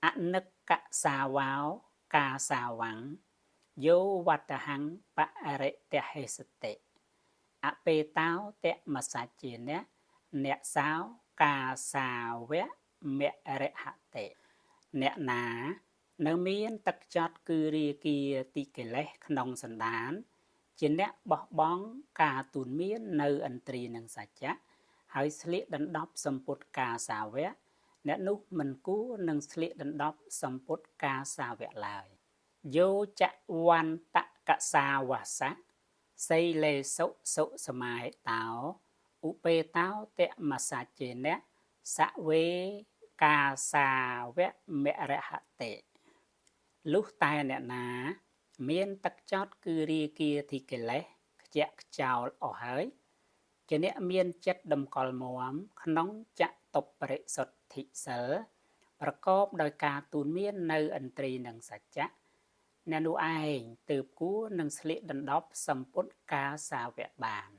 អនិកកសាវោកាសាវੰយោវត្តហੰបរិទហេសតិអបេតោតមសច្ចេនៈអ្នកសោកាសាវៈមរហតិអ្នកណា នៅមានទឹកចត់គឺរាគាតិកិលេសក្នុងសន្តាន ជាអ្នកបោះបង់ការទូនមាននៅឥន្ទ្រីនិងសច្ចៈហើយស្លៀកដណ្ដប់សម្ពុតកាសាវៈអ្នកនោះមិនគួរនឹងស្លៀកដណ្ដប់សម្ពុតកាសាវៈឡើយយោចវន្តកសាវសៈសីលេសុសុសមាហិតោឧបេតោតមសច្ចេនៈសវេកាសាវៈមរហតិលុះតែអ្នកណា មានទឹកចត់គឺរាគាធិកិលេសខ្ជាក់ខ្ចោលអស់ហើយជាអ្នកមានចិត្តតម្កល់មាំក្នុងចតុបរិសុទ្ធិសិលប្រកបដោយការទូនមាននៅឥន្ទ្រីនិងសច្ចៈអ្នកនោះឯងទើបគួរនឹងស្លៀកដណ្ដប់សម្ពុតកាសាវៈបាន។